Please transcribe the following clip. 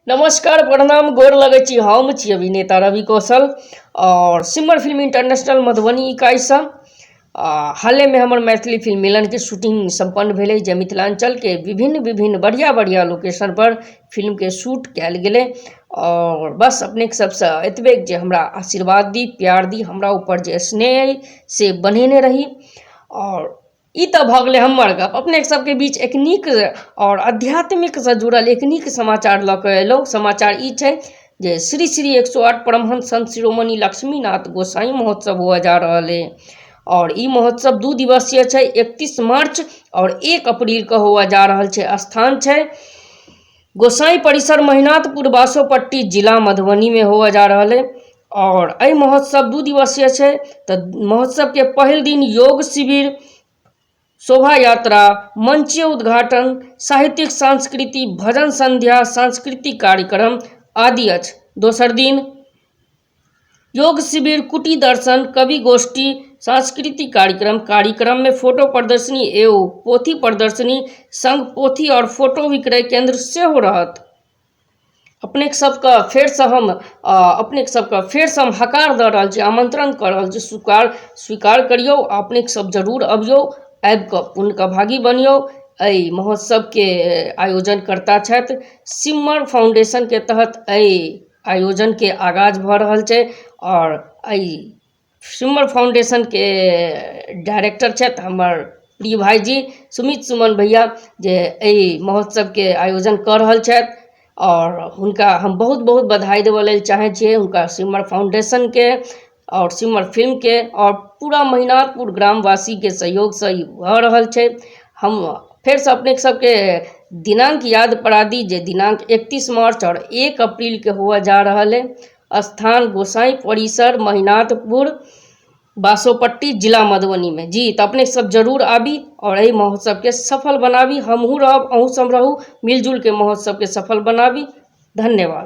नमस्कार, प्रणाम, गोर लगै छी। हम छी अभिनेता रवि कौशल आओर सिमर फिल्म इंटरनेशनल मधुबनी इकाइसँ। हालेमे हमर मैथिली फिल्म मिलनके शूटिंग सम्पन्न भेलै, जे मिथिलाञ्चलके विभिन्न विभिन्न बढ़िआँ बढ़िआँ लोकेशनपर फिल्मके शूट कयल गेलै। आओर बस अपनेके सबसँ एतबे जे हमरा आशीर्वाद दी, प्यार दी, हमरा ऊपर जे स्नेह अइ से बनेने रही। आओर ई तऽ भऽ गेलै हमर गप। अपने सबके बीच एक नीक आओर आध्यात्मिकसँ जुड़ल एक नीक समाचार लऽ कऽ अयलहुँ। समाचार ई छै जे श्री श्री 108 परमहंस संत शिरोमणि लक्ष्मीनाथ गोसाई महोत्सव हुअ जा रहल अइ आओर ई महोत्सव 2 दिवसीय छै। 31 मार्च आओर 1 अप्रीलके हुअ जा रहल छै। स्थान छै गोसाई परिसर, महिनाथपुर, बासोपट्टी, जिला मधुबनीमे हुअ जा रहल अइ। आओर एहि महोत्सव 2 दिवसीय छै, तऽ महोत्सवके पहिल दिन योग शिविर, शोभा यात्रा, मंचीय उद्घाटन, साहित्यिक सांस्कृतिक भजन संध्या, सांस्कृतिक कार्यक्रम आदि अछि। दोसर दिन योग शिविर, कुटी दर्शन, कवि गोष्ठी, सांस्कृतिक कार्यक्रम, कार्यक्रममे फोटो प्रदर्शनी एवं पोथी प्रदर्शनी संग पोथी आओर फोटो विक्रय केंद्र सेहो रहत। अपनेक सबके फेरसँ हम अपनेक सबके फेरसँ हम हकार दऽ रहल छी, आमन्त्रण कऽ रहल छी। स्वीकार स्वीकार करियौ आ अपनेक सब जरूर अबियौ। आबि कऽ पुण्यके भागी बनियौ। एहि महोत्सवके आयोजनकर्ता छथि सिमर फाउंडेशनके तहत एहि आयोजनके आगाज भऽ रहल छै आओर एहि सिमर फाउंडेशनके डायरेक्टर छथि हमर प्रिय भाइजी सुमित सुमन भैया, जे एहि महोत्सवके आयोजन कऽ रहल छथि। आओर हुनका हम बहुत बहुत बधाई देबऽ लेल चाहै छियै, हुनका, सिमर फाउंडेशनके आओर सिमर फिल्मके आओर पूरा महिनाथपुर ग्रामवासीके सहयोगसँ ई भऽ रहल छै। हम फेरसँ अपनेके सबके दिनाङ्क याद परा दी जे दिनाङ्क 31 मार्च आओर 1 अप्रीलके हुअ जा रहल अइ। स्थान गोसाई परिसर, महिनाथपुर, बासोपट्टी, जिला मधुबनीमे। जी, तऽ अपने सब जरूर आबी आओर एहि महोत्सवके सफल बनाबी। हमहूँ रहब, अहूँ सब रहू, मिलजुलके महोत्सवके सफल बनाबी। धन्यवाद।